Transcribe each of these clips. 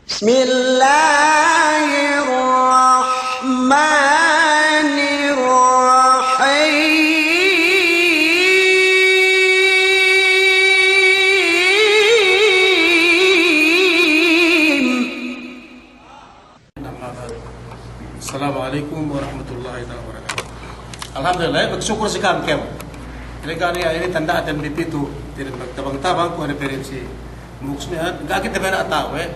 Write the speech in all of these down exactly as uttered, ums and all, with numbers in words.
بسم الله الرحمن الرحيم. Amma ba'd. Assalamu alaikum warahmatullahi ta'ala wabarakatuh. Alhamdulillah, eh, magsukul si ka'am kēmon. Ine ga' niya', ine tanda'ten bi pitu, tiya' magtabang-tabang kuwe' ne pe rin si Muks miya'an, ga' kite bi niya' ta'u, eh.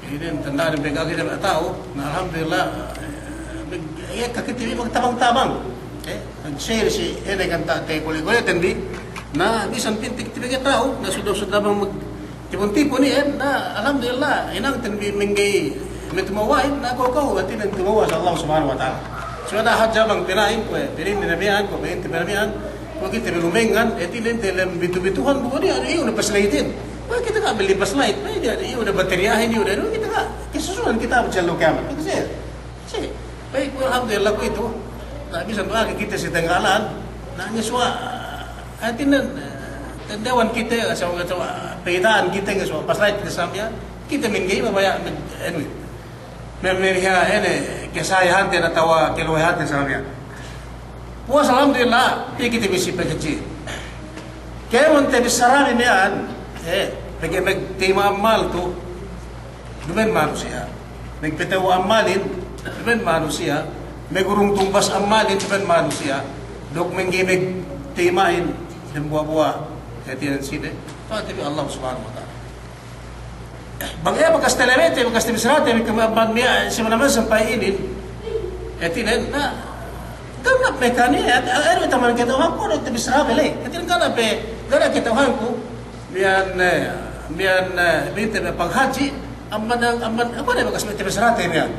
Ine tanda'ten bi ga' kite bi niya' ta'u, na alhamdulillah, eh, eh, ekka kite bi magtabang-tabang. Eh, nag-share si, ine ganta' te kole-koleten bi, na bisan pintik te bi ga' ta'u, na suda-suda bang mag- tipun-tipun iyan, na alhamdulillah, hinangten bi mangga'i me' tumewwa'in, na kaw-kaw hātinen tumewwa' si Allah Subhanahu wa Ta'ala. Subey hadja bang pina'in kuwe', pa'in ne miya'an, kuwe' pa'inte bi miya'an, kuwe' kite bi lumengngan, hātinen delem bitu-bituhan, bu niya' iyu' ne paslayitin. Kuwe' kite ga' melli pasliyit, kuwe' niya' iyu' ne bateriyahin, iyu' ne, kite ga', kasusuhan kite bi si ellew kiyamat. Kuwe' siye. Si, baik, alhamdulillah kuwe'itu. Na, bisan du agi kite si tenggalan. Na, ngesuwa', hātinen, eh, tendewan kite, sawa, sawa, pa'ida'an kite, ngesuwa', pasliyit kite sa miya'an. Kite mangga'i mabaya', me-, anu, me-, me-, ine, kesahahanten atawa keluwehanten sa miya'an. Puwas alhamdulillah, pī kite bi si paghadji'in. Kēmon tabissara bi miya'an, eh, pegge' magteyma' ammal tu, duma'in manusiya'. Magpatewwa' ammalin, duma'in manusiya'. Magurung tumbas ammalin, duma'in manusiya'. Duk mangga'i magteyma'in, dambuwa'-buwa', hātinen sine. Pa'inte bi Allah Subhanahu wa Ta'ala. Bang iye bakas talabeyte, bakas tabissarate, bi kēmon amban miya'an, si manamal sampay inin. Hātinen, na, ga' ne pe kaniya', eh, eh, taman kata'uhanku, tabissara bi le. Hātinen ga' ne pe, ga' ne kata'uhanku. Miya'an, eh, miya'an, eh, binte bi paghadji', amban, amban, kuwe' ne bakas me' tabissarate miya'an.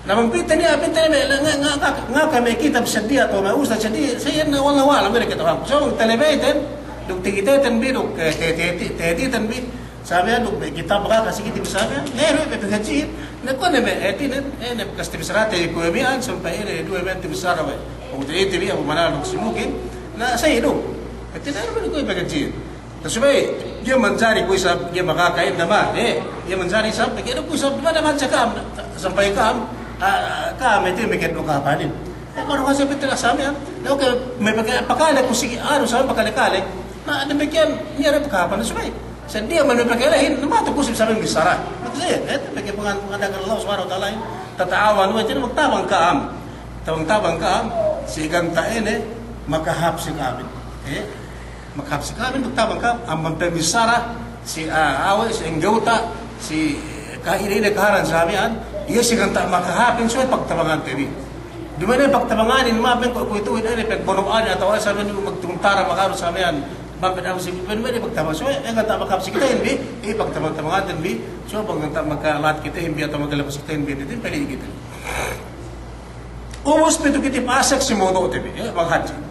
Na bang pa'inte niya', pa'inte niya', nga-, nga-, nga-, ngaka me' kitab sadiya atawa me' ustad sadiya, sa iyan, wallahu a'lam, ga' ne kata'uhanku. So, bang talabeyten, duk takiteten bi, duk, eh, te-, te-, te-, takiteten bi, sa miya'an duk me' kitab ngaka si kite bi sa miya'an, ne, ne, me' paghadji'in, ne kuwe' ne me', hātinen, eh, ne bakas tabissarate kuwe' miya'an, sampay ine, duwe miya'an tabissara we'. Bang takite bi, Abu Manal duk si Mukin, na sa iyan du. Hātinen, ne kuwe' paghadji'in. Na subey, ga'i manjari ku isab, ga'i makaka'in naman, eh. Ga'i manjari isab, ga'i du ku isab, duma'in naman sa ka'am, sampay ka'am, ah, ka'am itu meke du kapanin. Eh, baru kasi pitu na sa miya'an, eh. Na oke, me' paka-, pakale ku sigi, anu, sa pakale-kale. Na damikkiyan, niya' du kapan subey. Sa diya' man me' pakalehin, na matu ku sigi sa miya'an bissara. Matu sa iyan, eh, pegge' pangan-, panganda'akan Allah Subhanahu wa Ta'ala, tata'awanu, eh, jadi magtabang ka'am. Tabang-tabang ka'am, si ganta' ine, makahāp si ka'am. Eh? Makahāp si ka'am, magtabang ka'am, amban pamissara, si, ah, awe', si anggewta', si, ka-, ine-ine kahālan sa miya'an, iye si ganta' makahāpin subey pagtabangante bi. Duma'in pagtabanganin, ma'ap, kuwe'-kuwe'ituhin, ine, pagbono'anin, atawa sa miya'an magtuntara, makaru sa miya'an, ma'ap, awe' si, duma'in pagtabang, subey, eh, ganta' makahāp si kitehin bi, eh, pagtabang-tabanganten bi, subey bang ganta' makala'at kitehin bi, atawa makalepas kitehin bi, didin pali kite. Ubus pitu kite pasek si mawdu'te bi, eh, maghadji'.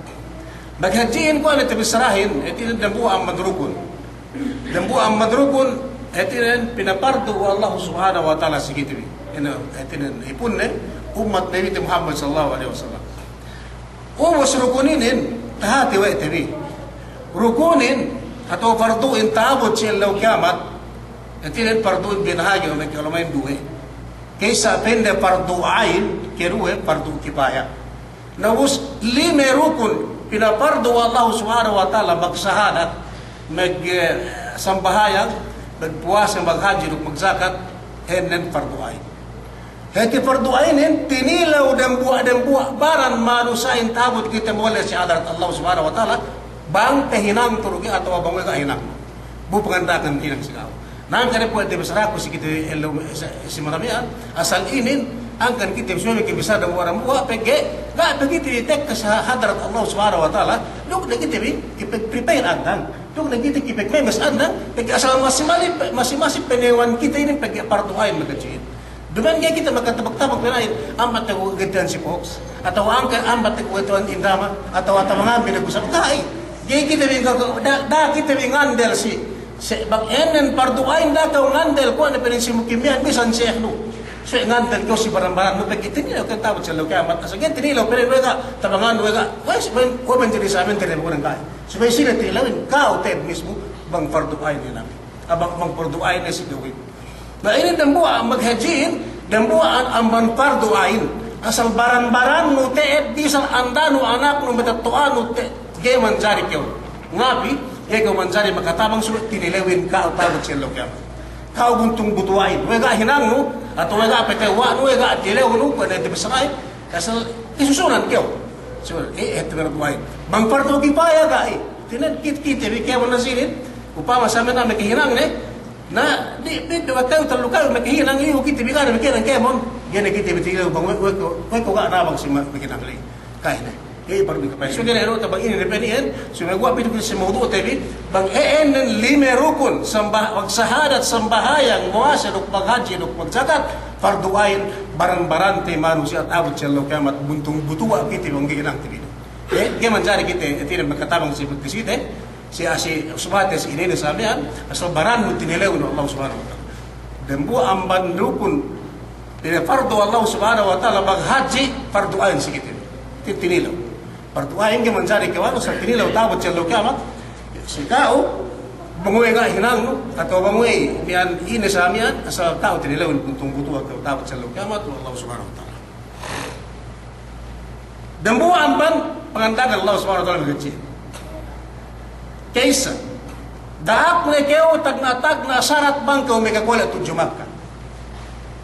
Maghadji'in kuwe' ne tabissarahin, hātinen dambuwa' amban rukun. Dambuwa' amban rukun, hātinen pinapardu' we' Allah Subhanahu wa Ta'ala si kite bi. Ine, hātinen ipunne, ummat Nabite Muhammad sallallahu alaihi wasallam. Ubus rukun inin, tahāti we' te bi. Rukunin, atawa pardu'in ta'abut si ellew kiyamat, hātinen pardu'in binahagi' we' me' ka'ulama'in duwe. Ka'issa pa'inde pardu' ain, kaduwe pardu' kipaya. Na ubus lime rukun pinapardu' we' Allahu Subhanahu wa Ta'ala, magsahadat, mag, eh, sambahayang, magpuwasa, maghadji', duk magjakat, hātinen pardu' ain. Hāti pardu' ainin, tinilew dambuwa'-dambuwa' baran manusiya'in ta'abut kite mole' si hadarat Allahu Subhanahu wa Ta'ala, bang tahinang tu du ga'i atawa bang we' ga' hinang. Bu panganda'akan hinang si ka'u. Na hangkan ne kuwe' tabissaraku si kite ellew si, si manamal miya'an, asal inin, hangkan kite bi subey kite bissara dambuwa'-dambuwa', pegge', ga' pe kite bi tekka si hadarat Allah Subhanahu wa Ta'ala, duk ne kite bi, kipag-prepare andang, duk ne kite kipagmemes andang, pegge' asal masi-masi, masi-masi panawan kite inin pegge' pardu' ain maghadji'in. Duma'in ga'i kite makatabak-tabak pina'in, ambat te ku gagantihan si Fox, atawa hangkan ambat te ku gagantihan Indama, atawa tabangan bi ne ku sab, ga'i. Ga'i kite bi ga-, ga-, da-, da'a kite bi ngandel si, si bang ēnnen pardu' ain da'a kew ngandel kuwe' ne pa'in si Mukim miya'an bisan si ehnu. Si ngandel kew si baran-barannu pegge' tinilew kew ta'abut si ellew kiyamat, asal ga'i tinilew pa'in we' ga', tabangan we' ga', we' si, we' manjari sa miya'an tinilew we' ga'i. Subey sine tinilewin, ka'u te'ed mismu bang pardu' ain ne nabi. Bang, bang pardu' ain ne si ka'uhin. Inin dambuwa' maghadji'in, dambuwa' amban pardu ain. Asal baran-barannu te'ed, bisan andanu, anaknu, matetto'anu te'ed, ga'i manjari kew. Ngapi, ga'i kew manjari makatabang subey tinilewin ka'u ta'abut si ellew kiyamat. Ka'u buntung butuwa'in, we' ga' hinangnu, atawa we' ga' petewwa'nu, we' ga' tilewnu, kuwe' ne te besara'in, asal kasusunan kew. Subey, eh, eh, te pardu ain. Bang pardu kipaya ga'i. Tinen kit-, kite bi kēmon na sinin, upama samiyan me' kahinangne, Na, di', di', duwe kayu, tellu kayu, makahinang iyu kite bi ga' ne makahinang kēmon. Ga'i ne kite bi tinilew bang we', we' ko, we' ko ga' nabang si ma-, makahinang ley. Ka'ine. Iye, pardu kipaya. So, ga'i ne, anu, tabang inin, depende iyan. So, me' guwa' pitu kite si mawdu'te bi. Bang iyan lime rukun, samba-, magsahadat, sambahayang, muwase, duk maghadji', duk magjakat, pardu ain, baran-barante manusiya' ta'abut si ellew kiyamat, buntung butuwa' kite bang ga'i hinangte bi. Eh, ga'i manjari kite, eh, tinen makatabang si, si kite. Si, si, subey te si inin samiyan, asal barannu tinilewin we' Allah Subhanahu wa Ta'ala. Dambuwa' amban rukun, pinapardu Allah Subhanahu wa Ta'ala maghadji', pardu ain si kite. Ti-, tinilew. Pardu ain ga'i manjari kew anu, asal tinilew ta'abut si ellew kiyamat. Si ka'u, bang we' ga' hinangnu, atawa bang we' miya'an inin samiyan, asal ka'u tinilewin buntung butuwa' kew ta'abut si ellew kiyamat we' Allah Subhanahu wa Ta'ala. Dambuwa' amban panganda'akan Allah Subhanahu wa Ta'ala maghadji'. Ka'issa, da'ak ne kew tagna'-tagna' sarat bang kew makakole' tudju Makka.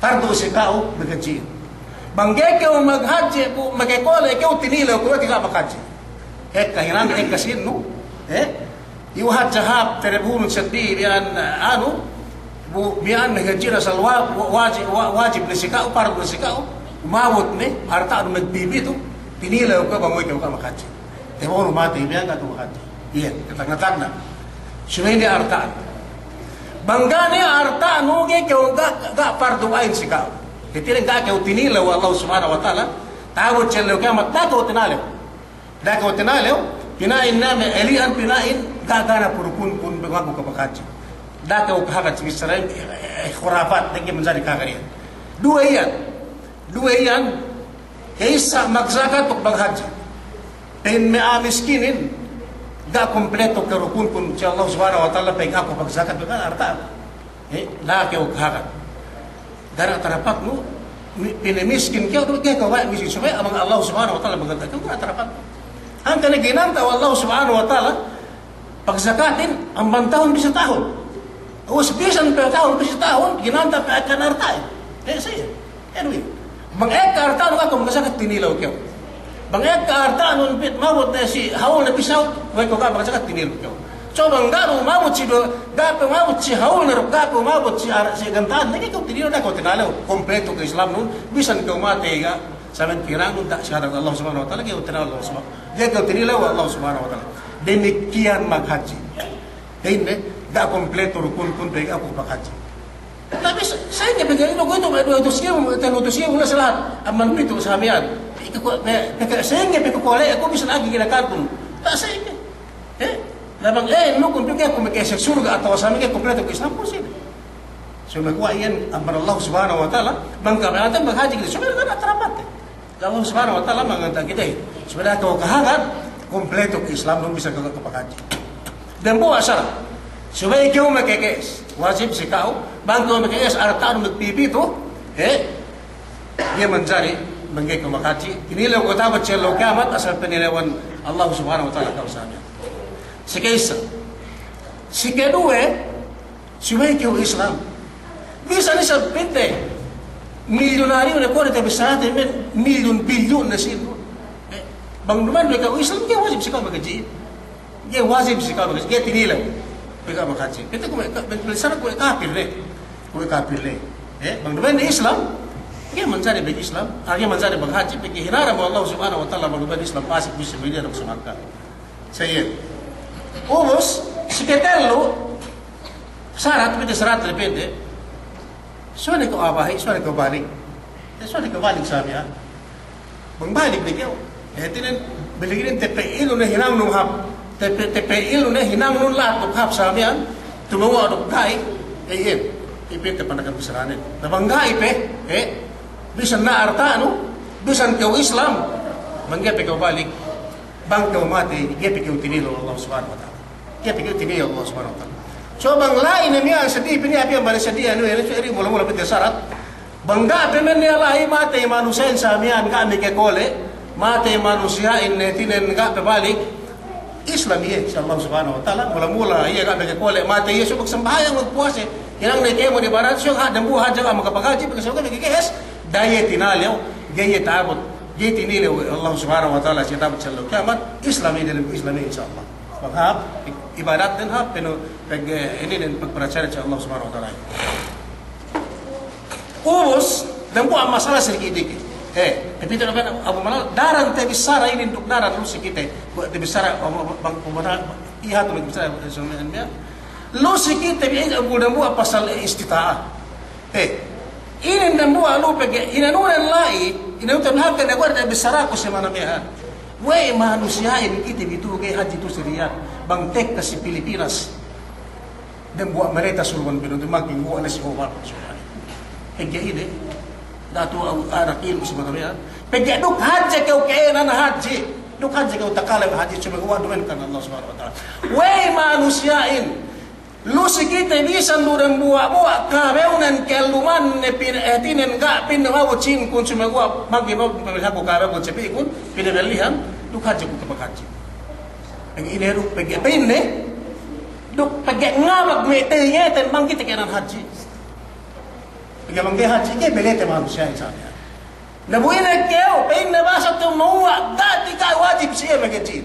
Pardu si ka'u maghadji'. Bang ga'i kew maghadji', bu makakole' kew, tinilew kew, we' ke ga' maghadji'. Ekka hinang, ekka sīnnu, eh? Iyu hadja hāp, terebunun seddi, miya'an, anu, bu, miya'an maghadji' asal wa-, wa-, wajib, wa-, wajib ne si ka'u, pardu ne si ka'u, umabut ne, arta'nu magpipitu, tinilew kew bang we' kew ga' maghadji'. Tebonu matey, miya'an ga' kew maghadji'. Iye, tagna'-tagna'. Subey ne arta'nu. Bang ga' ne arta'nu, ga'i kew ga', ga' pardu ain si ka'u. Hātinen ga' kew tinilew we' Allah Subhanahu wa Ta'ala, ta'abut si ellew kiyamat, da'a kew tinalew. Da'a kew tinalew, pina'in ne me' eli'an, pina'in ga' gana purukunkun bang aku ke maghadji'. Da'a kew kahagad si bissara, eh, eh, khurafat, da'a kew manjari kahagad iyan. Duwe iyan, duwe iyan, ka'issa magjakat duk maghadji'. Pa'in me' a'a miskinin, ga' kumpleto ke rukunkun si Allah Subhanahu wa Ta'ala, pa'in aku magjakat, ga' arta'ku. Eh, da'a kew kahagad. Ga' ne tarapatnu, mi-, pinamiskin kew, du, ga'i kew baya' miskin, subey amban Allah Subhanahu wa Ta'ala maganda kew, ga' ne tarapatnu. Hangkan ne ginanta we' Allah Subhanahu wa Ta'ala pagzakatin amban tahun bi si tahun. Ubus bisan pe tahun bi si tahun, ginanta pe ekka arta'in. Eh, siye. Eh, duwe. Bang ekka arta'nu ga' kew magzakat, tinilew kew. Bang ekka arta'nun pī, umabut ne si hawlne bi si hawlne, we' kew ga' magzakat, tinilew kew. So bang ga' du umabut si du-, ga' pe umabut si hawlne, ga' pe umabut si ar-, si ganta'an, ga'i kew tinilew, da'a kew tinalew, kumpleto ke Islamnun, bisan kew matey ga', samiyan kahinangnun, da'a si hadarat Allah Subhanahu wa Ta'ala, ga'i kew tinilew Allah Subhanahu, ga'i kew tinilew Allah Subhanahu wa Ta'ala. Damikkiyan maghadji'. Inin, ga' kumpleto rukunkun, pegge' aku maghadji'. Tapi sa-, sa'ingge pegge' inu kuwe'itu, duwe utus iye, tellu utus iye, mula' sa lahat. Amban pitu samiyan. Pegge' kuwe', pe-, pegge' sa'ingge pegge' kuwe' le', aku bisan agi ginakan pun. Ga' sa'ingge. Eh? Na bang, eh, nukun pegge' aku maka'ase surga' atawa samiyan, kumpleto ke Islamku sine. So maguwa' iyan amban Allah Subhanahu wa Ta'ala, bang kami atan maghadji' kite, subey ga' ne tarapatne. Allah Subhanahu wa Ta'ala manganta kite, subey da'a kew kahagad, kumpleto ke Islamnun, bisan kew ga' maghadji'. Dambuwa' sarat, subey kew makaka'ase, wajib si ka'u, bang kew makaka'ase arta'nu magpipitu, eh, ga'i manjari, bang ga'i kew maghadji', tinilew kew ta'abut si ellew kiyamat, asal pinilewan Allah Subhanahu wa Ta'ala ka'u samiyan. Si ka'issa, si kaduwe, Subey kew Islam. Bisan isab pa'inte milyunaryu ne, kuwe' ne te bissarate me' milyun-bilyun ne sīnnu. Eh, bang duma'in we' kew Islam, ga'i wajib si ka'u maghadji'. Ga'i wajib si ka'u maghadji', ga'i tinilew we' kew maghadji'. Pa'inte kuwe' ka-, ben-, ben sarat kuwe' kapir ne. Kuwe' kapir ne. Eh, bang duma'in Islam, ga'i manjari bang Islam, ah, ga'i manjari maghadji', pegge' hinaram we' Allah Subhanahu wa Ta'ala bang duma'in Islam pasek bi si Madina duk si Makka. Sa iye. Ubus, si katellu, sarat, pa'inte sarat, pa'inte. Subey ne kew a'a bahi', subey ne kew balik. Eh, subey ne kew balik samiyan. Bang balik ne kew. Eh, hātinen, balik inin tepe ilu ne hinangnun hāp. Tepe, tepe ilu ne hinangnun lahat duk hāp samiyan. Tumawa' duk ga'i. Eh, iye. Iye pe te panakan bissaranen. Na bang ga'i pe, eh, bisan ne arta'nu, bisan kew Islam, bang ga'i pe kew balik. Bang kew matey, ga'i pe kew tinilew Allah Subhanahu wa Ta'ala. Ga'i pe kew tinilew Allah Subhanahu wa Ta'ala. So bang la'i ne miya'an sadiya, piniya' piyan bane sadiya ne, so iri mula-mula pite sarat. Bang ga' pe men ne la'i, matey manusiya'in sa miya'an ga' mekekole', matey manusiya'in ne hātinen ga' pe balik, Islam iye si Allah Subhanahu wa Ta'ala, mula-mula iye ga' mekekole', matey iye, subey magsambahayang, magpuwase, hinang ne kēmon ibadat, so hāp dambuwa' hadja ga' makapaghadji, pegge' so ga' mekekē'es, da'a iye tinalew, ga'i iye ta'abut, ga'i tinilew Allah Subhanahu wa Ta'ala si ta'abut si ellew kiyamat, Islam iye, dalem Islam iye, insya Allah. Bang hāp, ibadat den hāp, penu, pegge', inin pagparatsaya si Allah Subhanahu wa Ta'ala. Ubus, dambuwa' masala si kite. Eh, tapi itu namanya Abu Manal, daran tabissara inin duk daran lu si kite. Buwat tabissara, bang, bang, bang, iya tu tabissara, lu si kite, bi, dambuwa' pasal istita'a. Eh, inin dambuwa' lu pegge', inanunen la'i, inanunen hangkan ne kuwe' tabissaraku si mana miya'an. We'ey manusiya'in kite bi tu ga'i hadji tu si Riyadh, bang tekka si Pilipinas. Dambuwa' maleta suluwan binuntu makin guwa' ne si Omar. Pegge' ine, datu anak ilu si mata miya'an. Pegge' duk hadje kew kēnan hadji. Duk hadje kew takale hadji, subey guwa' dumen kan Allah Subhanahu wa Ta'ala. We'ey manusiya'in, lu si kite bisan du dambuwa'-buwa' kabewnen kelluman ne pin-, hātinen ga' pin ne mabut sīn kun subey guwa' magi mabut pamilhaku kabew kun sepi kun, pinabellihan, duk hadje ku kapag hadji. Pegge' ine duk, pegge' pa'inne, duk pegge' ngabak me' teyeten bang kite kēnan hadji. Pegge' bang ga'i hadji, ga'i belete manusiya'in sa miya'an. Na bu ine kew, pa'inne basa tu mawwa' ga' ti ga' wajib si iye maghadji.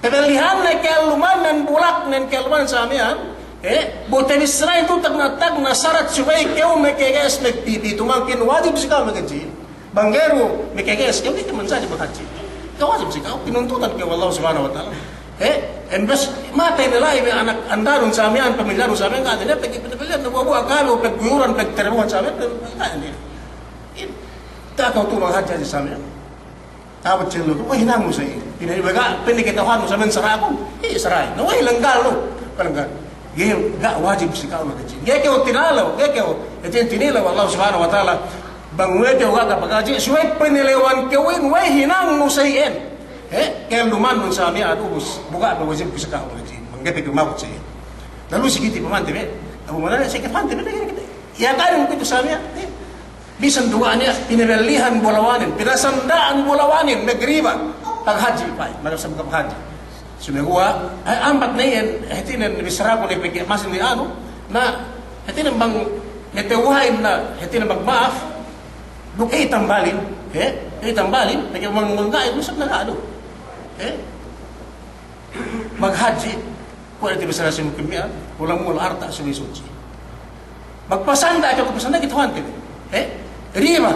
Pabellihan ne kellumannen, bulak ne kelluman sa miya'an, eh, bu tabissarahin tu tagna'-tagna' sarat subey kew makaga'es magpipitu, mangkin wajib si ka'u maghadji. Bang ga'i du makaga'es kew, ga'i kew manjari maghadji. Ga' wajib si ka'u, pinuntutan kew we' Allah Subhanahu wa Ta'ala. Eh, embes matey ne la'i me' anak andanun sa miya'an, pamilyanun sa miya'an, ga' ne, pegge' pinagbellihan dambuwa'-buwa' kalu, pagguyuran, pagtarabuhan sa miya'an, ga' ne. Inin, ga' kew tu maghadji sa miya'an. Ta'abut si ellew, we' hinangnu sa iye. Pa'inne, we' ga', pa'inne kata'uhannu sa miya'an sara'kun. Iye sara'in. Na we' lenggalnu. Palenggal. Ga'i, ga' wajib si ka'u maghadji. Ga'i kew tinalew, ga'i kew, hātinen tinilew we' Allah Subhanahu wa Ta'ala. Bang we' kew ga' kapaghadji, subey pinilewan kewin, we' hinangnu sa iyan. He? Kellumannun sa miya'an ubus. Bu ga' pe wajib si ka'u maghadji. Bang ga'i pe kew mabut sa iyan. Lalu si kite pamante be. Abu Manal si kite pamante be, kite. Iye kan kuwe'itu sa miya'an. He? Bisan duwa'an iye, pinabellihan bulawanin, pinasanda'an bulawanin, magriba. Paghadji, pa'in, magsab-, paghadji. Sumeguwa', eh, ambat ne iyan, hātinen bissaraku ne pegge' masi ne anu, na, hātinen bang, ne tewwa'in na, hātinen bang ma'ap, duk iye tambalin, eh, iye tambalin, pegge' bang, bang ga'i, usap na ga' du. Eh? Maghadji, kuwe' ne tabissara si mukim miya'an, mula-mula arta' subey sutsi. Magpasanda' kew, magpasanda' kew tuwan te. He? Riba.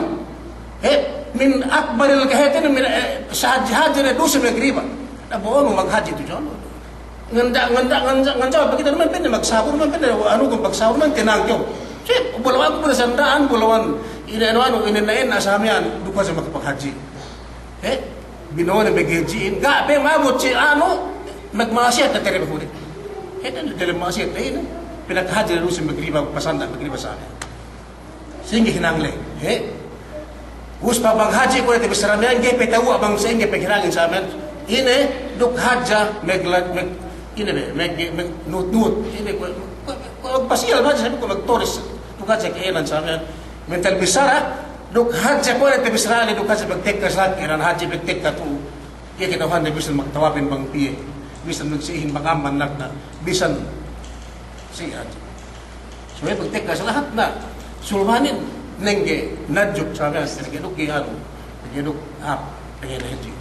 He? Min akbaril kaheten, min, eh, sahadje-hadje ne duse magriba. Na bo'onu maghadji tu jolo. Nganda', nganda', nganda', nganda', pegge' du man pa'inne magsahur, man pa'inne anu, magsahur, man tenang kew. Sip, bulawan ku pinasanda'an, bulawan, ine anu, anu, ine na, ine na sa miya'an, duk hadja magpaghadji. He? Bino'o ne maghadji'in, ga' pe mabut si anu, magma'asiyat na tere be kuwe'. He, dalem ma'asiyat ne ine, pinakahadji ne du si magriba, pasanda' magriba sa miya'an. Sa'ingge hinang le, he? Ubus paghadji kuwe' ne tabissara miya'an, ga'i pe tewwa' bang sa'ingge paghinangin sa miya'an. Ine, duk hadja, magla-, mag-, ine be, mag-, mag-, nut-nut. Ine kuwe', kuwe', kuwe' pasiyal hadja, sa miya'an kuwe' magtoris. Duk hadja kēnan sa miya'an. Mental bissara, duk hadja kuwe' ne tabissara ne, duk hadja pagtekka sa, kēnan hadja pagtekka tu. Iye kata'uhanne bisan magtawapin bang piye, bisan magsi'ihin bang amban nagna', bisan si'at. Subey pagtekka sa lahat na, sulbanin, nengge nadjuk sa miya'an, nengge duk iye anu, nengge duk hāp, nengge hadji.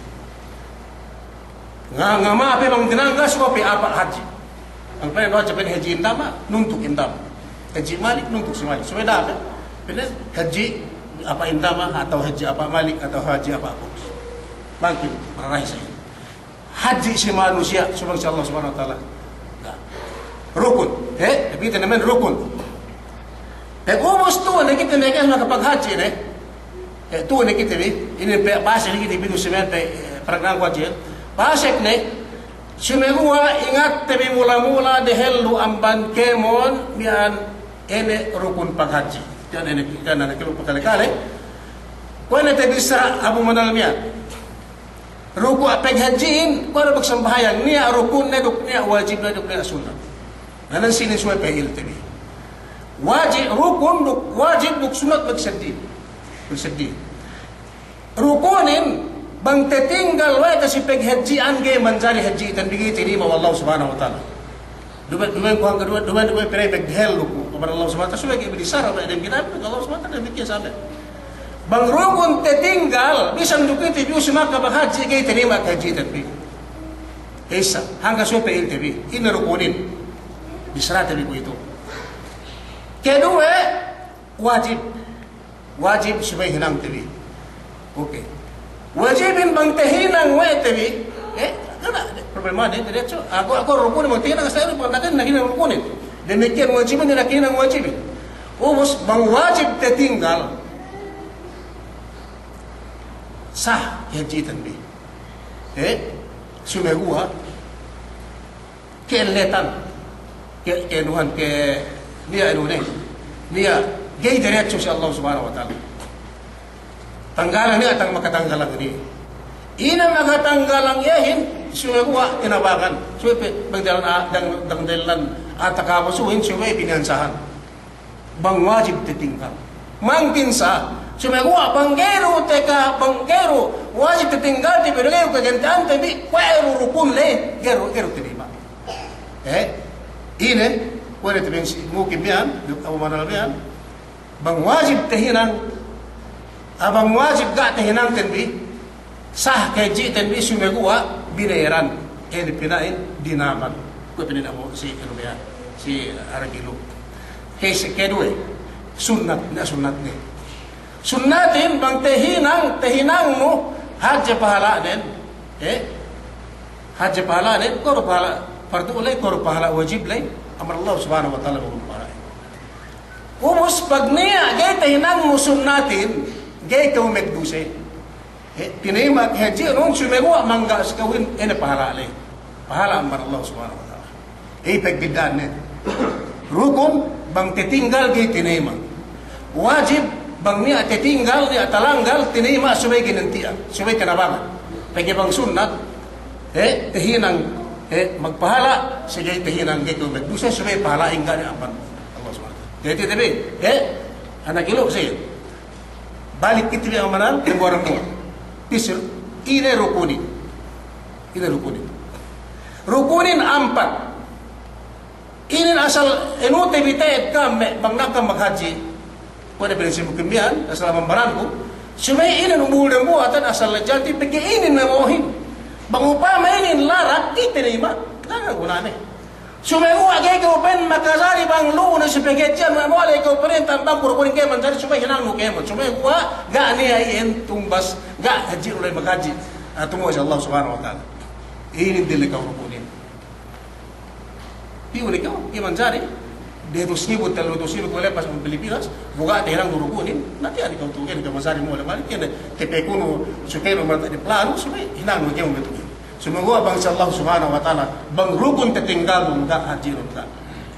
Nga-, ngama pe bang tinanggas, kuwe' pe apa' hadji. Bang pa'in du hadja pa'in hadji Indama, nuntuk Indama. Hadji Malik, nuntuk si Malik. Subey da'a pe, pa'in hadji apa' Indama, atawa hadji apa' Malik, atawa hadji apa' Kudus. Mangkin, pararahi sa iyan. Hadji si manusiya', subey si Allah Subhanahu wa Ta'ala. Ga'. Rukun. He? Tapi ite namen rukun. Pag ubus tu'u ne kite meke makapaghadji ne. Eh, tu'u ne kite bi, inin pe, pasek ne kite bi du si miya'an pe, eh, panagna'an ku hadji, eh. Pasek ne, sumeguwa' ingatte bi mula-mula dehellu amban kēmon miya'an ine rukun paghadji. Iyan ine, iyan ine kēmon pakale-kale. Kuwe' ne tabissara Abu Manal miya'an. Ruku' paghadji'in, kuwe' ne pagsambahayang, niya' rukunne duk niya' wajibne duk niya' sunnat. Nanan sinin subey pa'inte bi. Wajib, rukun duk wajib duk sunat magseddili. Magseddili. Rukunin bang tatinggal we' te si paghadji'an ga'i manjari hadji'ten bi, ga'i tinayma' we' Allah Subhanahu wa Ta'ala. Duma'in, duma'in kuwe' hangkan, duma'in, duma'in kuwe' pina'in paghel luku' amban Allah Subhanahu wa Ta'ala, subey ga'i binissara we' dem kitab, Allah Subhanahu wa Ta'ala damikkiyan sabi. Bang rukun tatinggal, bisan duk kite bi si Makka maghadji' ga'i tinayma' hadji'ten bi. Isa, hangkan subey pa'inte bi, ine rukunin. Bissarate bi kuwe'itu. Keduwe, wajib. Wajib subey hinangte bi. Oke. Wajibin bang tahinang we' te bi. Eh, ga' ne problema ne, diretso. Aku, aku rukunin bang tahinang, sa' bang tahinang, hinang rukunin. Damikkiyan wajibin, hinang wajibin. Ubus bang wajib tatinggal, sah hadji'ten bi. Eh, sumeguwa' ke'elletan. Ke, ke'anuhan, ke, niya' anu ne. Niya' ga'i diretso si Allah Subhanahu wa Ta'ala. Tanggalan niya' tang makatanggalan niya'. Ine makatanggalan iyehin, sumeguwa' tinabangan. Subey pe, bang dalan a, dang, dang dalan a takabasuhin, subey piniyansahan. Bang wajib tatinggal. Mangkin sa, sumeguwa' bang ga'i du teka, bang ga'i du wajib tatinggal, te bi du ga'i du kaganti'ante bi, kuwe' du rukun le, ga'i du, ga'i du tinayma'. Eh? Ine, kuwe' du te bi si mukim miya'an, Abu Manal miya'an, bang wajib tahinang, a bang wajib ga' tahinangten bi, sah hadji'ten bi sumeguwa' binayaran, ine pina'in dinaman. Kuwe' pina'in Abu si, anu biya', si Aragilu. Ke, si keduwe, sunnat, niya' sunnat ne. Sunnatin bang tahinang, tahinangnu hadje pahala'nen, eh? Hadje pahala'nen, kuwe' du pahala' pardu' ley, kuwe' du pahala' wajib ley, amban Allah Subhanahu wa Ta'ala bang pahala'in. Ubus pag niya' ga'i tahinangnu sunnatin, ga'i kew magduse. Eh, tinayma' hadji'nun sumeguwa' mangga' si kawin, ine pahala' ley. Pahala' amban Allah Subhanahu wa Ta'ala. Eh, pagbidda'anne. Rukun, bang tatinggal ga'i tinayma'. Wajib, bang niya' tatinggal, niya' talanggal, tinayma' subey ginanti'an, subey tinabangan. Pegge' bang sunnat, eh, tahinang, eh, magpahala', si ga'i tahinang ga'i kew magduse, subey pahala'in ga' niya' amban Allah Subhanahu wa Ta'ala. Jadi, tapi, eh, anak ilu' si Balik kite bi amanan, dembuwa'-dembuwa'. Pisir, ine rukunin. Ine rukunin. Rukunin ampat. Inin asal enu te bi te'ed ka'am me' bang naka'am maghadji'. Kuwe' ne prinsip kimiyan, asal amban baranku. Subey inin umbul dembuwa' tan asal lejati, pegge' inin me' mohin. Bang upama inin larak, kite ne ima'. Ga' gunane. Sumeguwa' ga'i kew pa'in makajari bang lu'u ne si paghadji'an, sumeguwa' ga'i kew pa'in tambang ku rukunin ga'i manjari, subey hinangnu kēmon. Sumeguwa' ga' niya' iyan tumbas, ga' hadji'nu ley maghadji'. Tumewwa' si Allah Subhanahu wa Ta'ala. Inin dili kew rukunin. Piyu ne kew, ga'i manjari. Duwe hatus ngibu, tellu hatus ngibu kew lepas Pilipinas, bu ga' tahinangnu rukunin, na tiya' ne kew tu'u, ga'i ne kew manjari mole balik, iye ne, tapekunu, sukenu mata di planu, subey hinangnu kēmon betul. Sumeguwa' bang si Allah Subhanahu wa Ta'ala, bang rukun tatinggalnun ga' hadji'nun ga'.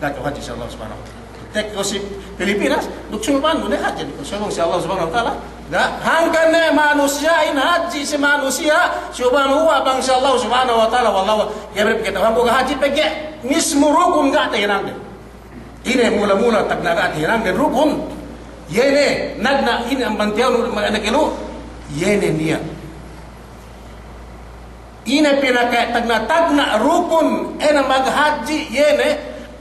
Ga' kew hadji' si Allah Subhanahu wa Ta'ala. Tekka kew si Pilipinas, duk sumeguwa' bang ne hadji'. Sumeguwa' bang si Allah Subhanahu wa Ta'ala, ga'. Hangkan ne manusiya'in hadji' si manusiya', sumeguwa' bang si Allah Subhanahu wa Ta'ala, wallahu, iye bere' pegge' tahangku ga' hadji' pegge' mismu rukun ga' tahinangden. Ine mula-mula tagna' ga' tahinangden rukun. Iye ne, nagna' ine amban tiyaw nu manakilu, iye ne niyat. Ine pinaka tagna'-tagna' rukun ine maghadji', iye ne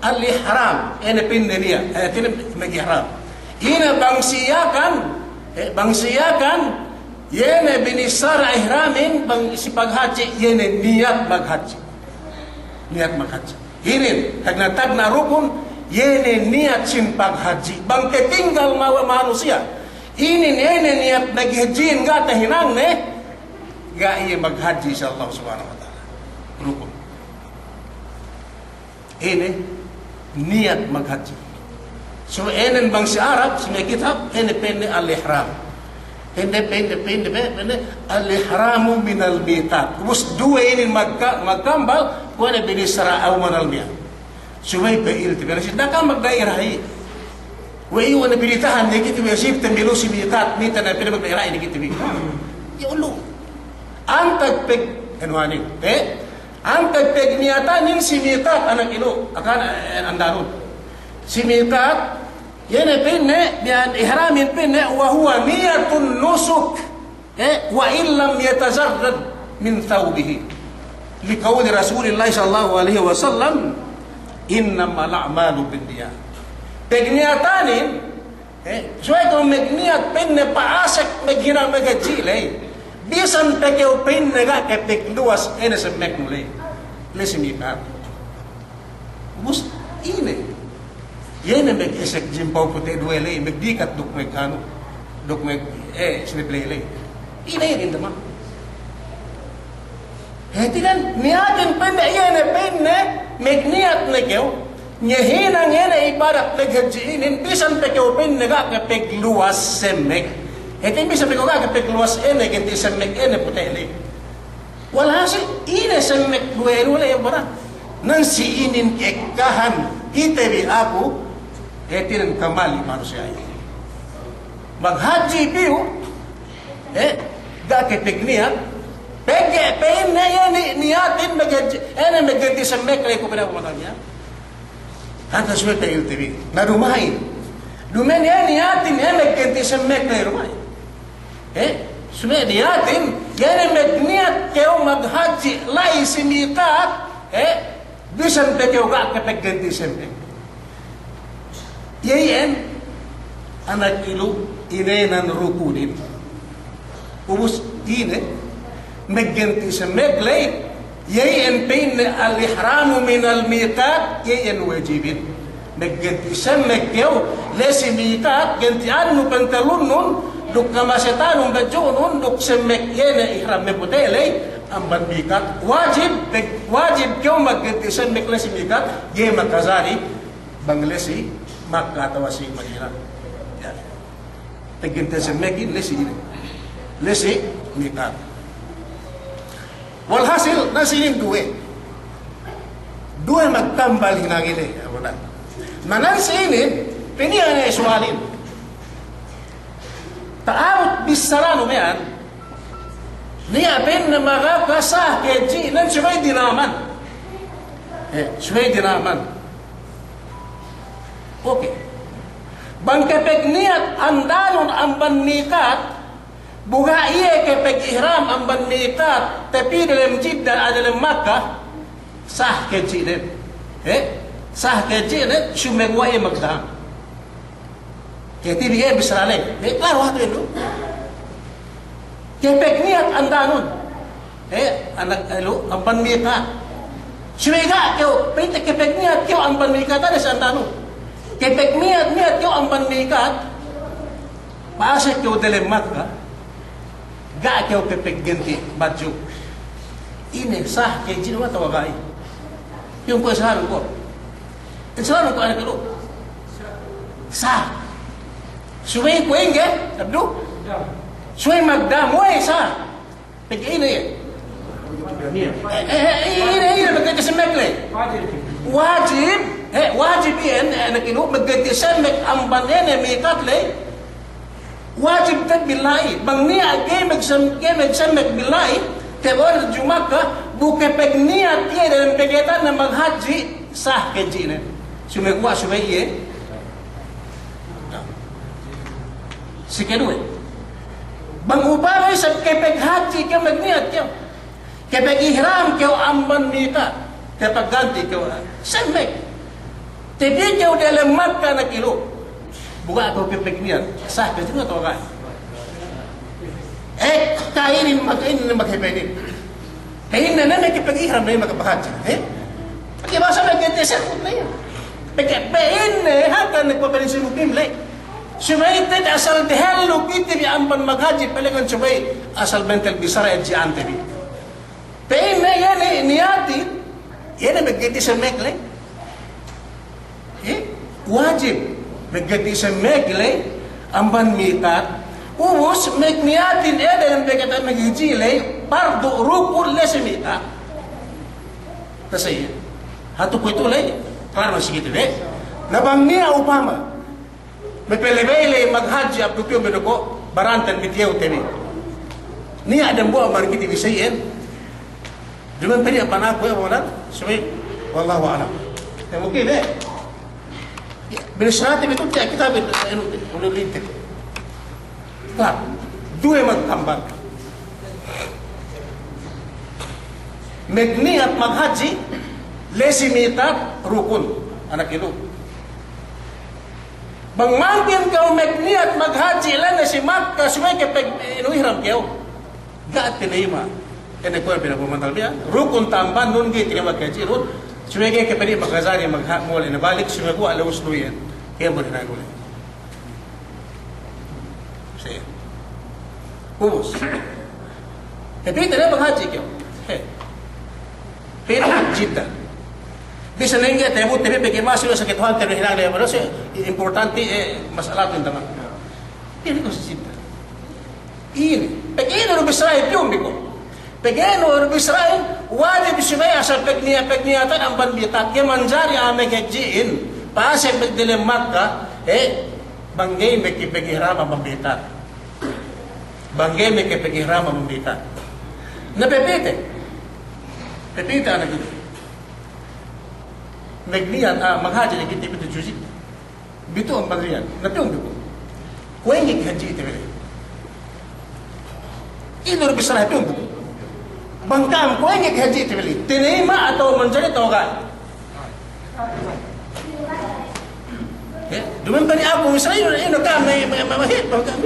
al-ihram, ine pa'inne niyat, eh, ine magihram. Ine bang si Yakan, eh, bang si Yakan, iye ne binissara ihramin bang si paghadji', iye ne niyat maghadji'. Niyat maghadji'. Inin, tagna'-tagna' rukun, iye ne niyat sin paghadji'. Bang tatinggal ma-, we' manusiya', inin, inin niyat maghadji'in ga' tahinangne, ga' iye maghadji' si Allah Subhanahu wa Ta'ala. Rukun. Inin niyat maghadji'. So, inin bang si Arab, si me' kitab, inin pa'inne al-ihram. Pa'inne, pa'inne, pa'inne, pa'inne, al-ihramu minal miqat. Ubus duwe inin magka-, magkambal, kuwe' ne binissara aw manal miya. Subey pa'inte bi, na ka'am magdairahi. We' iyu' ne binitahan ne kite bi, sip tembilu si miqat, mita ne pa'inne magdairahi ne kite bi. Ya Allah. Antag pag-, anu hanin, eh? Antag pagniyatanin si miqat, anak ilu', akan, eh, andanun. Si miqat, iye ne pa'inne, miya'an ihramin pa'inne, wa huwa niyatun nusuk, eh, wa in lam yatajarrad min thawbihi. Liqawli Rasulillahi sallallahu alaihi wasallam, "Innamal a'malu binniyat." Pagniyatanin, Eh, subey kew magniyat pa'inne pa'asek maghinang maghadji' ley. Bisan pe kew pa'inne ga' ke pagluwas ine semmeknu ley. Ley si miqat. Ubus ine. Iye ne magesek jimpaw pute' duwe ley, magdikat duk mag anu. Duk mag, eh, sinip ley ley. Ine, ine, teman. Hātinen, niyatin pa'inne, iye ne pa'inne, magniyat ne kew, ngahinang iye ne ibadat maghadji' inin, bisan pe kew pa'inne ga' ke pagluwas semmek. Hātinen bisan pe kew ga' ke pagluwas ine, ganti' semmek ine pute' ley. Walhasil, ine semmek duwe ine ley ibarat. Nan si inin ka'ekkahan kite bi aku, hātinen kamali manusiya' inin. Maghadji' piyu, Eh, ga' ke pagniyat, pegge' pa'inne iye ni-, niyatin maghadji', ine maghadji' semmek ley ku pa'inne aku mataniya. Hangkan subey ta'il te bi. Na duma'in. Duma'in iye niyatin, iye maghadji' semmek ley duma'in. Eh, subey niyatin, iye ne magniyat kew maghadji' la'i si miqat, eh, bisan pe kew ga' ke pagganti' semmek. Iye iyan, anak ilu', inēnan rukunin. Ubus ine, magganti' semmek ley, iye iyan pa'inne al-ihramu minal miqat, iye iyan wajibin. Magganti' semmek kew, la'i si miqat, ganti'annu pantalunnun, duk kamasetanun badju'nun, duk semmek iye ne ihram mapute' ley, amban miqat, wajib, pag-, wajib kew magganti' semmek la'i si miqat, ga'i makajari, bang la'i si Makka atawa si Madina. Ya. Pagganti' semmekin la'i si ine. La'i si miqat. Walhasil, nan si inin duwe. Duwe magtambal hinang ine, abunan. Na nan si inin, piniya ne suwalin. Ta'abut bissaranu miya'an, niya' pa'inne magaka sah hadji'nen subey dinaman. Eh, subey dinaman. Oke. Bang kapagniyat andanun amban miqat, bu ga' iye kapagihram amban miqat, tapi dalem Jiddah, dalem Makkah, sah hadji'nen. Eh? Sah hadji'nen, sumeguwa' iye magdam. Kite bi iye bissara ley. Eh, klaru hatu ilu'. Kapagniyat andanun. Eh, anak ilu', amban miqat. Subey ga' kew, pa'inte kapagniyat kew amban miqat, ane si andanun. Kapagniyat-niyat kew amban miqat. Pa'asek kew dalem Makkah. Ga' kew kapagganti' badju'. Ine sah hadji'nu atawa ga'i? Iyu' ku isarun ku. Isarun ku anak ilu'. Sah. Subey ku ingge, abdu? Subey magdam, we' sah. Pegge' ine iye? Eh, eh, eh, ine, ine, magganti' semmek ley. Wajib, eh, wajib iyan, eh, anak ilu', magganti' semmek amban ine miqat ley. Wajib te'ed bi la'i, bang niya' ga'i magsem-, ga'i magsemmek bi la'i, te'ed bu hadju Makkah, bu kapagniyat iye dalem pagiyatan ne maghadji', sah hadji'nen. Sumeguwa' subey iye. Si kaduwe. Bang upama isab kapaghadji' kew magniyat kew. Kapagihram kew amban miqat, kapagganti' kew, semmek. Tapi kew dalem Makkah anak ilu'. Bu ga' kew kapagniyat, sah hadji'nu atawa ga'i? Eh, kainin maka inin maka pa'inin. Pa'inne ne kapagihram ne maka paghadji', eh? Pegge' bahasa ne ganti' serkut ne. Pegge' pa'inne hangkan ne kuwe' pa'inin si mukim ley. Subey te'ed asal dehellu kite bi amban maghadji', palengan subey asal bentel bissara hadji'ante bi. Pa'inne iye ne niyatin, iye ne magganti' semmek ley. Eh, wajib magganti' semmek ley amban miqat. Ubus magniyatin iye dalem pagiyatan maghadji' ley, pardu' rukun la'i si miqat. Tasay. Hatu kuwe'itu ley, klaru si kite bi. Na bang niya' upama mapalabey ley maghadji' abdu piyu me' doko' baranten bi tiyew te bi. Niya' dambuwa' amban kite bi sa iyan. Duma'in pe niya' panaku ya, mawala', subey, wallahu a'lam. Ya, mungkin, eh. Binisrati bitu tiya' kitabin, anu, ulil intik. Duwe magtambal. Magniyat maghadji', la'i si mikat rukun, anak ilu. Bang mangkin kew magniyat maghadji', la'i ne si Makka, subey ke pag-, inu, ihram kew. Ga' tinayima'. Ine kuwe' pinapamantal biya', rukun tamban nun ga'i tinayima' hadji'nun, subey ga'i ke pa'in makajari magha-, mole' ne balik, subey kuwe' lewus nu iyan. Kēmon hinang ule. Siye. Ubus. Tapi tinayima' maghadji' kew. He. Pa'in Jidda. Bisan ne ga'i tabu', tapi pegge' masi lu sakit Tuhan, tapi hinang ne, padahal siye importante, eh, masalah tu, intaman. Pa'in ku si Jidda. Ine, pegge' ine du bissarahin, piyun bi ko'. Pegge' ine du bissarahin, wajib subey asal pagniya-, pagniyatan amban bitak. Ga'i manjari a'a maghadji'in, pasek magdalem Makka, eh, bang ga'i makapagihram amban bitak. Bang ga'i makapagihram amban bitak. Na pepite. Pepite anak ilu. Magniyat, ah, maghadji' ne kite pitu juzi. Bitu amban riyal. Na piyun bi ko'. Kuwe' ingge hadji'te bi le. Ine du bissarahin, piyun bi ko'. Bang ka'am, kuwe' ingge hadji'te bi le. Tinayima' atawa manjari atawa ga'i. Ya, duma'in pe niya' aku, bissarahin, ine ka'am, ma-, ma-, ma-, ma-, he, bang ka'am,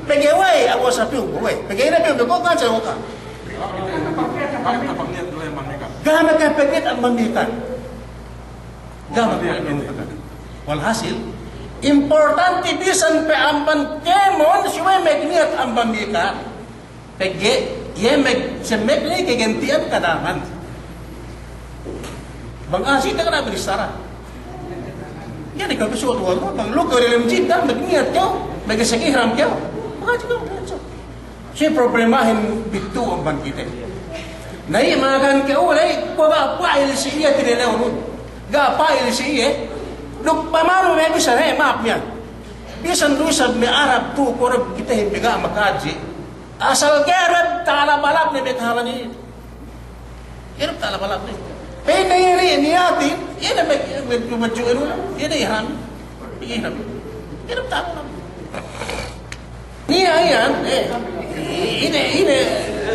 pegge' we', aku sa piyun, we'. Pegge' ine piyun bi ko', kan sa we' ka. Ga' makapagniya-, ga' makapagniya-, amban bitak. Ga' makapagniya-. Walhasil, importante bisan pe amban kēmon, subey magniyat amban bitak. Pegge' iye mag-, semek ne kaganti'an kadaman. Bang asi te kana' binissara. Jadi kalau suwat wal, bang lu kew dalem Jidda, magniyat kew, magsek ihram kew, maghadji' kew, diretso. Si problemahin bitu amban kite. Na iye magan kew ley, kuwe' ga' pa'il si iye tinelewnu. Ga' pa'il si iye. Duk pamanu me' bisan, he, ma'ap miya'an. Bisan du isab me' Arab tu, kuwe' Arab kitehin me' ga' makahadji'. Asal gereb ta'alab-alab ne me' kahalan inin. Gereb ta'alab-alab ne. Pa'inne iri niyatin, ine me', me', me', me', ine ihram. Ihram. Gereb ta'alab-alab. Niya' iyan, eh, ine, ine,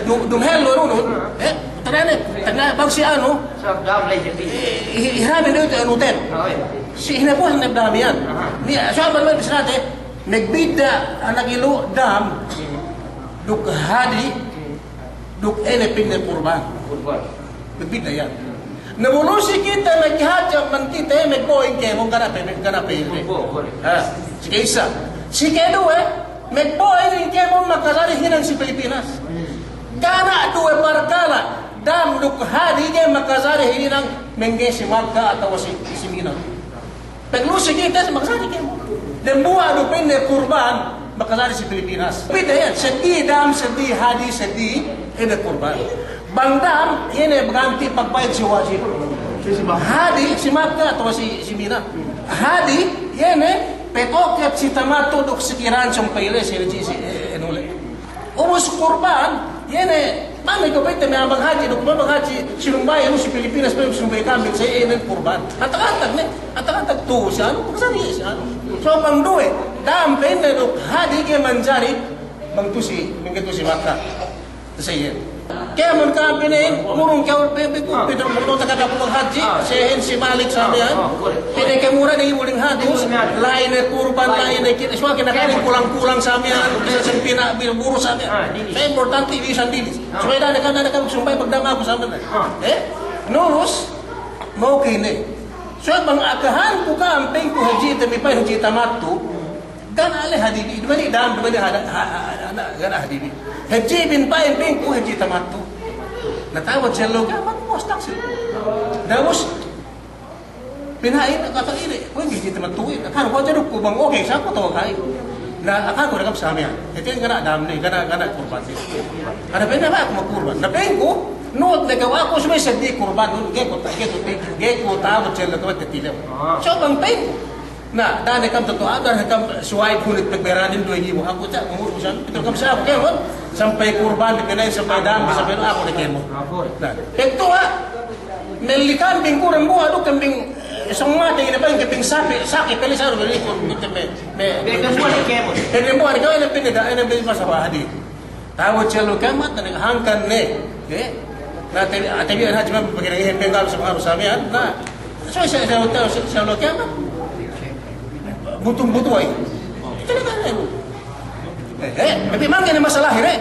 du-, dumhellu nunun, eh, tagna' ne, tagna' bang si anu, eh, ihram ine anu ten. Si ine puwas ne dam iyan. Niya', suwal bang me' bisan te, magbidda' anak ilu dam, duk hadi, duk ine pa'inne kurban. Kurban. Magbidda' iyan. Na bu lu si kite maghadji' amban kite, magbo'o in kēmon, ga' ne pe, ga' ne pe. Magbo'o, korek. Ha, si ka'issa. Si kaduwe, magbo'o in kēmon makajari hinang si Pilipinas. Ga' ne duwe parkala', dam duk hadi ga'i makajari hinang mangga'i si Makka atawa si, si Mina. Pegge' lu si kite, makajari kēmon. Dembuwa' du pa'inne kurban, makajari si Pilipinas. Bidda' iyan, seddili dam, seddili hadi, seddili ine kurban. Bang dam, iye ne ganti' pagbayad si wajib. Hadi, si Makka atawa si, si Mina. Hadi, iye ne petoket si tamattu' duk si kiran sumpay le si, si, si, eh, anu le. Ubus kurban, iye ne, mami ko' pa'inte me' a'a maghadji', duk me' maghadji', sinumbali' nu si Pilipinas, pe sinumbali' kambing, sa iye ne kurban. Antag-antag ne, antag-antag tu, si anu, bukun sa iye, si anu. So, bang duwe, dam pa'inne duk hadi ga'i manjari, bang tu si, bang tu si Makka. Sa iye. Kēmon ka'am pa'inne, murung kew pe, pe, pe, pe, murung taga ku maghadji', sa iye si Malik sa miya'an. Pa'inne ke mura ne ibuling hadis, la'i ne kurban, la'i ne kite, suwa kinakalin kulang-kulang sa miya'an, bisan pina', bil-, buru sa miya'an. Sa importante bisan dilis. Subey da'a ne ka'am, da'a ne ka'am sumbali' pagdam aku sa miya'an. Eh? Nurus, mau kine. Subey bang akahanku ka'am pa'inku hadji'te bi pa'in hadji' tamattu'. Ga' ne le hadi bi, duma'in dam, duma'in hada-, ha-, ha-, ha-, ga' ne hadi bi. Hadji' bin pa'in pa'inku hadji' tamattu'. Na tawad sello ga' man puwas taksil. Ubus, pina'in, kata ine, kuwe' hadji' tamattu'in. Akahanku hadja duk ku bang oke, sa ku tawa ka'i. Na akahanku da'a ka'am sa miya'an. Hātinen ga' ne dam ne, ga' ne, ga' ne kurban ne. Ada pa'inne ba aku makurban. Na pa'inku, nuhut ne kew aku subey seddili kurban, ga'i ku ta-, ga'i ku ta-, ga'i ku tawad sello kew tatilew. So bang pa'inku. Na, da'a ne kam tatu'u, da'a ne kam suwa'ib hunit pegberadin duwe ngibu. Aku ta' umur usan, pitu kam sa' aku kēmon, sampay kurban, dipina'in sampay dambi, sampay aku ne kēmon. Na, pegtu'a, melli kambing ku dambuwa' du, kambing, eh, sōng matey, ine bang kambing sapi', sapi' pele saru, beli ku, me, me, me, dambuwa' ne kēmon. Dambuwa' ne kēmon, ine pinde da, ine pinde masa wahadi. Ta'abut si ellew kiyamat, na hangkan ne, eh? Na, tabi', tabi'an hadji mabaya' pegge' ne, eh, pegge' ne, harus, harus samiyan, na, so, si, si, si, si ellew kiyamat. Butung-butung ay. Itu ne kan, eh. Eh, eh, tapi mangga ne masalah ini.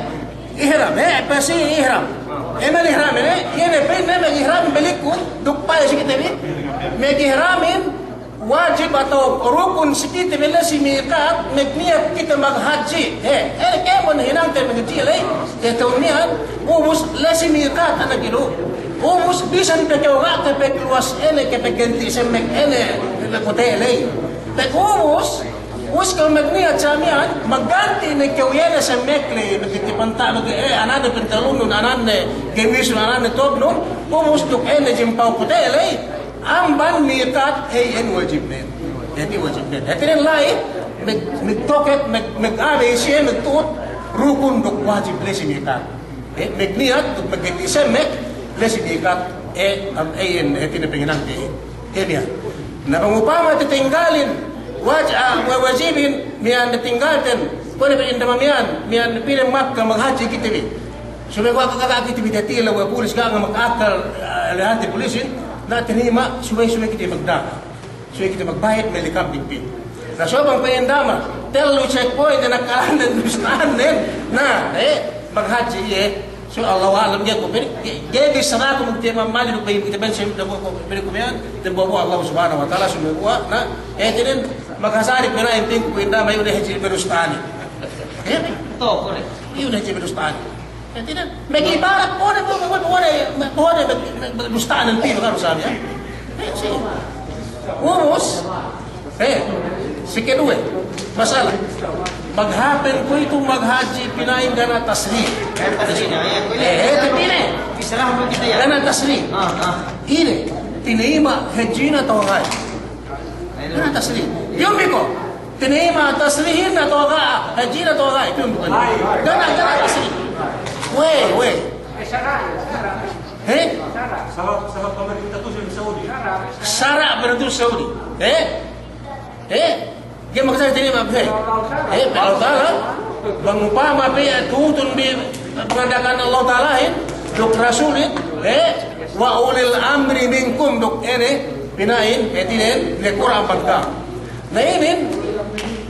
Ihram, eh, pasi ihram. Emal ihram ini, ini pa'in ne mag-ihram balik ku, duk pa'in si kite bi. Mag-ihramin, wajib atawa rukun si kite bi la'i si miqat, magniyat kite maghadji. He, ine kēmon hinangte maghadji la'i, he, ta'u miya'an, ubus la'i si miqat anak ilu. Ubus bisan pe kew ga' kapagluwas ine, kapagganti' semmek ine, kapagkute' la'i. Pag ubus, ubus kew magniyat sa miya'an, magganti' ne kew iye ne semmek la'i, magganti' panta', mag-, eh, anane pantalonnun, anane gemisun, anane tobnun, ubus duk ine jimpa'u kute' la'i. Amban miqat, iyan wajibnen. Hātinen wajibnen. Hātinen la'i, mag-, magtoket, mag-, mag-abey siye, magtu'ut, rukun duk wajib la'i si miqat. Eh, magniyat, duk magganti' semmek, la'i si miqat, eh, am, iyan, hātinen panginangte, eh, miya'an. Na bang upama tatinggalin, waj-, ah, wa-, wajibin, miya'an tatinggalten, kuwe' ne pa'in dama miya'an, miya'an pī ne Makka maghadji kite bi. Subey ga' kite bi diyalem, we' pulis ga' maka'akkal, eh, la'i hāti pulisin, na tinayma', subey, subey kite magda'a. Subey kite magbayad melli kambing pī. Na subey bang pa'in dama, tellu checkpoint, na ka'annen, dusta'annen, na, eh, maghadji iye. So, Allahu a'lam, ga'i ku, ga'i, ga'i bissaraku magtiya' mamali duk pa'in kite bi, pa'in ku miya'an, dambuwa'-buwa' Allah Subhanahu wa Ta'ala, subey guwa', na, eh, hātinen, maghasarik pina'in pī ku pa'in dama, iyu ne hadji bi dusta'anin. Eh, iyu ne hadji bi dusta'anin. Hātinen, magibarat, pone, pone, pone, pone, dusta'anin pī, harus sabi, eh. Eh, si. Ubus, eh, si keduwe, masalah. Maghāpen kuwe'itu maghadji pina'in ga' niya' tasrih. Eh, eh, tapī ne. Ga' niya' tasrih. Ine, tinayma' hadjinen atawa ga'i. Ga' niya' tasrih. Piyun bi ko'. Tinayma' tasrihin atawa ga', hadjin atawa ga', itu bukan. Ga' niya', ga' niya' tasrih. We', we'. He? Sabab, sabab pamarinta tu'u si Saudi. Sara' pamarinta tu'u si Saudi. He? He? Ga'i makasari tinayma', he? He, Allah Ta'ala, bang upama pe tu'utun bi panganda'akan Allah Ta'alahin, duk Rasulin, he? Wa ulil amri minkum, duk ine, pina'in, hātinen, le Kur'an pagka. Na inin,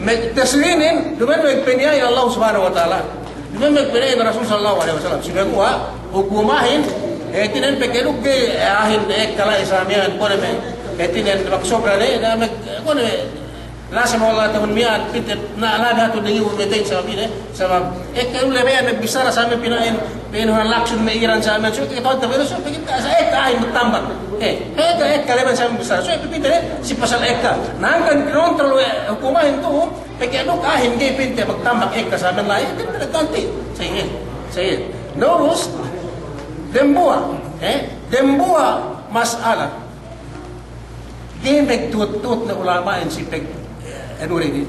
me-, tasrihnen, duma'in magpa'in iye Allah Subhanahu wa Ta'ala. Duma'in magpa'in iye Rasul sallallahu alaihi wasallam. Subey guwa', hukumahin, hātinen pegge' duk ga'i, eh, ahin, eh, kala' isamiyan, kuwe' ne me', hātinen magsobra ne, na me', kuwe' ne me', lasa me' Allah tahun miya'an, pite, na, laga tu dengi u mete isamiyan, eh. Sabab, ekka ulama' ne bissara sa me' pina'in, pina'in langsung me' Iran sa me', so, kite tahu, tahu, so, kite, sa ekka ahin magtambak. Eh, ekka, ekka leban sa me' bissara. So, pipinta ne, si pasal ekka. Na hangkan kinontrol we' hukumahin tu'u, pegge' duk ahin ga'i pinte magtambak ekka sa me' la'i, kite ganti'. Sa iyan, sa iyan. Na ubus, dambuwa', eh, dambuwa' mas'ala. Ga'i magtu'ut-tu'ut ne ulama'in si pag-, eh, anu re di.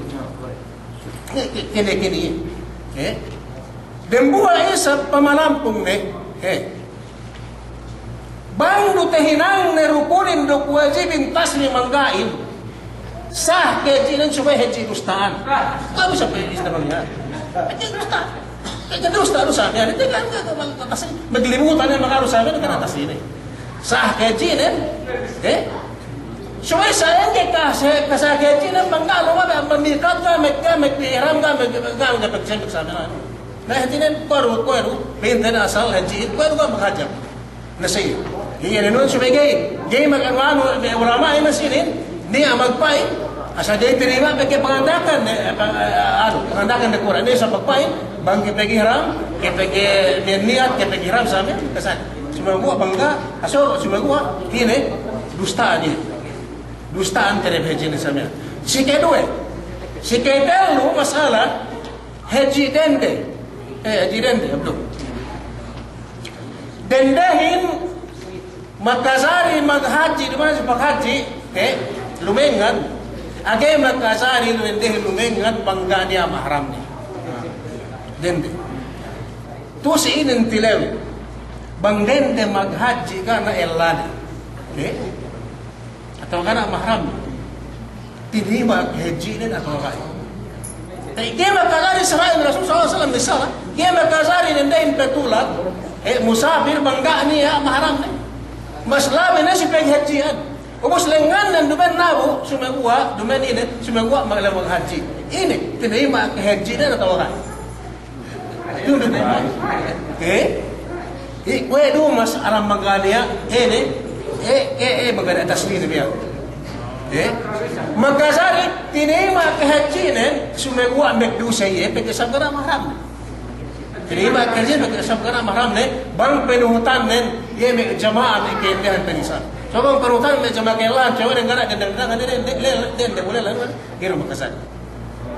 Ke-, ke-, kene, kene, eh? Dambuwa' isab pamalampung ne, eh? Bang du tahinang ne rukunin duk wajibin tasrih mangga'in, sah hadjinen subey hadji dusta'an. Bang du isab pe isab mangga'in. Hadji dusta'an. Hadji dusta, dusta, ya, ini kan, kan, kan, tasrih. Maglimutan ne makarusa, kan, kan, tasrih ne. Sah hadjinen, eh? Subey sa engge ka, sa, ka sah hadjinen, bang ga' lu ma, bang miqat ga', me', ga', me', ihram ga', me', ga', ga', pagsemmek sa, me', na hadjinen, kuwe' du, kuwe' du, pinten asal hadji, kuwe' du ga' maghadji. Na si, iye ne nun subey ga'i, ga'i mag-, anu, anu, me' ulama'in na sinin, niya' magpa'in, asal ga'i tinayma' pegge' panganda'akan, eh, pang-, eh, anu, panganda'akan ne Kur'an, niya' sa magpa'in, bang ga'i pegge' ihram, ga'i pegge' niyat, ga'i pegge' ihram sa me', kasan. Sumaguwa' bang ga', aso, sumaguwa', ine, dusta'an iye. Dusta'an terep hadjinen sa me'. Si keduwe, si ketellu mas'ala, hadji dende. Eh, hadji dende, abdu. Dendehin, makajari maghadji, duma'in si paghadji, eh, lumengngan. Ga'i makajari lu dende lumengngan bang ga' niya' mahramne. Dende. Tu'u si inin tilew. Bang dende maghadji' ga' niya' ellane. Eh? Atawa ga' niya' mahramne. Tinayima' hadji'nen atawa ga'i. Ga'i makajari, sara' Rasul sallallahu alaihi wasallam, misal, ga'i makajari dendehin patulak, eh, musapir bang ga' niya' mahramne. Mas labi ne si paghadji'an. Ubus lengngannen duma'in nabu', sumeguwa', duma'in ine, sumeguwa' mag-, maghadji'. Ine, tinayima' hadji'nen atawa ga'i. Ine, tinayima'. Eh? I, kuwe' du mas aram magaliya', ine, eh, eh, eh, magaliya' taslim niya'. Eh? Makajari, tinayima' hadji'nen, sumeguwa' magduse iye, pegge' sabab ga' niya' mahramne. Jadi, ibarat kajin, bang sabab ga' niya' mahramne, bang panuhutannen, iye me' jama'a me' ka'ellehan pe isab. So bang panuhutannen me' jama'a ka'ellehan, sawe'nen ga' niya' dende, dende, dende, dende, dende, bu lella, ga'i du makajari.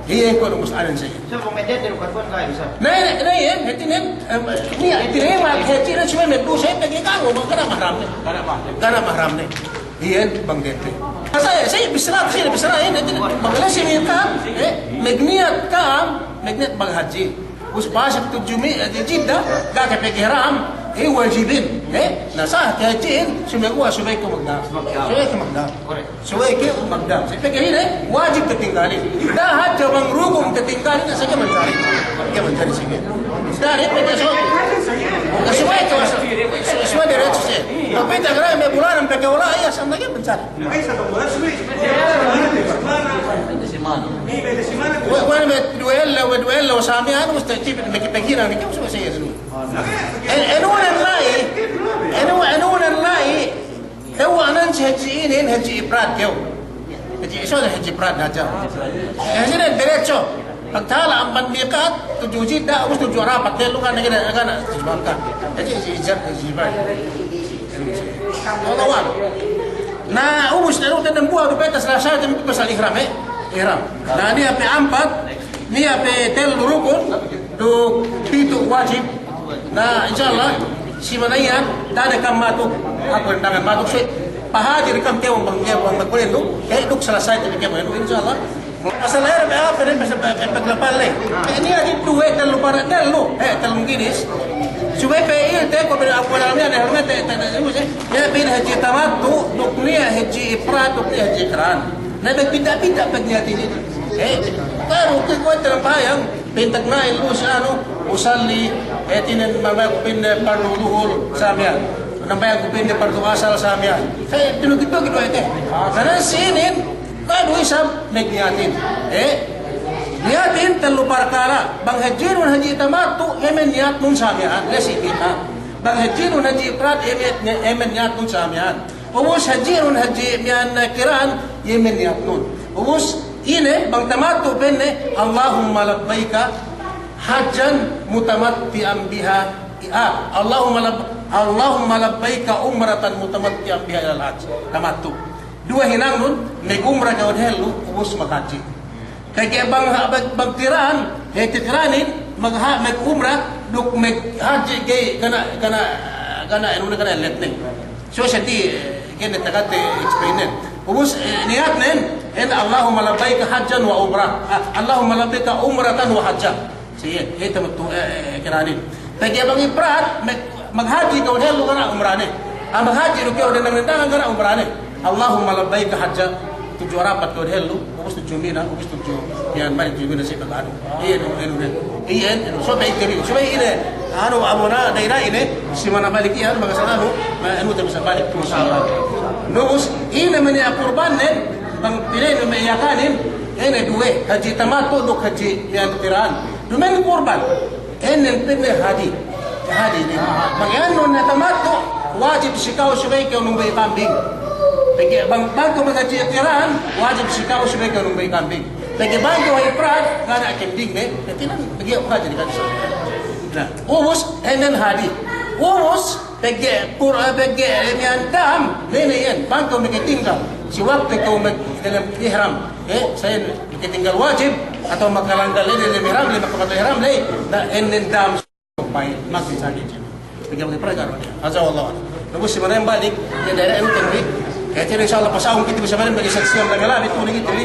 Iye, kuwe' du mas anen sa iye. So bang me' dende du katuwan ga'i du isab. Na, na, na, iye, hātinen, em, niya', hātinen, iye, ma, hātinen, subey me' du, subey pegge' ka'u, bang ga' niya' mahramne. Ga' niya' mahramne. Ga' niya' mahramne. Iyan bang dende. Sa iye, sa iye bissāra, sa iye bissāra, iye, dende, bang lesi niyat ka'am, eh, magniyat ka'am, magniyat bang hadji'. Ubus pasek tudju mi, eh, Jidda, ga' ke pegge' ihram, eh, wajibin, eh, na sa' hadji'in, sumeguwa', subey kew magdam. Subey kew magdam. Subey kew magdam. Sa iye pegge' ine, wajib tatinggalin. Da'a hadja bang rukun tatinggalin, sa' ga'i manjari. Ga'i manjari sa iye. Dari pegge' subey. Subey kew, subey diretso sa iye. Tapi tagra me' bulanan pegge' wala' iye, sa' ga'i manjari. Kuwe', kuwe' me' duwe ellew, me' duwe ellew sa miya'an, ubus ta'tipit me' pegge' hinang, me' kew subey sa iye. En, enunan la'i, enu, enunan la'i, tewwa' nan si hadji' inin, hadji' ifrad kew. Hadji', so hadji' ifrad hadja. Eh, hadji' inin diretso. Pagtala' amban miqat, tudju Jidda, ubus tudju Arafat, tellu kan, lagi' na, kan, tudju Makkah. Hadji', hadji', hadji' ifrad. Wallahu a'lam. Na, ubus, tellu, tellu, dambuwa', du pe, taslasay, pasal ihram, eh? Ihram. Na, niya' pe ampat, niya' pe tellu rukun, duk pitu' wajib. Na, insya Allah, si manayan, da'a ne kam matuk, aku dangan matuk, si, pahadji' kam kew bang, kew bang, bang, eh, duk salasay, tapi kew, insya Allah. Asal air be apa ne, pas, pas, pas, pas, pas, le. Eh, niya' hadji' duwe, tellu para, tellu. Eh, tellu ginis. Subey pe ilte, ko' pe aku dalam niya', ne, hormat, eh, te, te, te, eh, niya' pe hadji' tamattu', duk niya' hadji' ifrad, duk niya' hadji' qiran. Na, magbidda'-bidda' pagniyatin inin. Eh, baru ke kuwe' tellu payang, pintag na'il lu si anu, usalli, eh, tinen mambayang ku pinde pardu duhur, sa miya'an. Mambayang ku pinde pardu asal, sa miya'an. Eh, tinukit-tukit we' te. Karna si inin, Kuwe' du isab magniyatin. Eh? Niyatin tellu parkala'. Bang hadji'nun hadji' tamattu', iye me' niyatnun sa miya'an. Lesi kite. Bang hadji'nun hadji' ifrad, iye me', iye me' niyatnun sa miya'an. Ubus hadji'nun hadji' miya'an qiran, iye me' niyatnun. Ubus ine, bang tamattu' pa'inne, Allahumma labbayka hajjan mutamatti'an biha. Ah, Allahumma lab-, Allahumma labbayka umratan mutamatti'an biha ilal hajj. Tamattu'. Duwe hinangnun, magumra kew dehellu, ubus maghadji'. Pegge' bang ha-, bang, bang qiran, he, qiran inin, magha-, magumra, duk maghadji' ga'i, ga' niya', ga' niya', ga' niya', anu, ga' niya' elletne. So, seddi, eh, ga'i ne tagad explain-nen. Ubus, eh, niyatnen, en Allahumma labbayka hajjan wa umrah. Ah, Allahumma labbayka umratan wa hajja. Siye, iye tamattu', eh, eh, kiranin. Pegge' bang ifrad, mag-, maghadji' kew dehellu ga' niya' umrane. Ah, maghadji' du kew dendang-dendangan ga' niya' umrane. Allahumma labbayka hajja, tudju Arafat kew dehellu, ubus tudju Mina, ubus tudju, iyan balik tudju Mina si paganu. Iye du, iye du, iye, iye du, subey ite bi, subey ine, anu, amuna, daira ine, si mana balik iyan, bagas anu, ma-, anu, te bisa balik, insya Allah. Ubus, ine me' niya' kurbannen, bang pa'inne me' Yakanin, ine duwe, hadji' tamattu' duk hadji' iyan qiran. Duma'in kurban. Inin pa'inne hadyi. Hadyi inin. Bang iyanun ne tamattu', wajib si ka'u subey kew numbali' kambing. Pegge' bang, bang kew maghadji' qiran, wajib si ka'u subey kew numbali' kambing. Pegge' bang kew ifrad, ga' niya' kambingne, pegge' iyan, pegge' hadji' kan. Na, ubus, inin hadyi. Ubus, Pegge' Kur-, pegge' miya'an dam, ne, ne iyan, bang kew makatinggal. Si waktu kew mag-, dalem ihram. Eh, sa iyan makatinggal wajib, atawa makalanggal ne dalem ihram, le makapatu ihram, le, na inin dam. Pegge' makatinggal. Hadja wallahu a'lam. Ubus si manayan balik, iye daira inin te bi. Kite insya Allah pasahun kite bi si manayan balik saksihan lagi-lagi tu ne kite bi.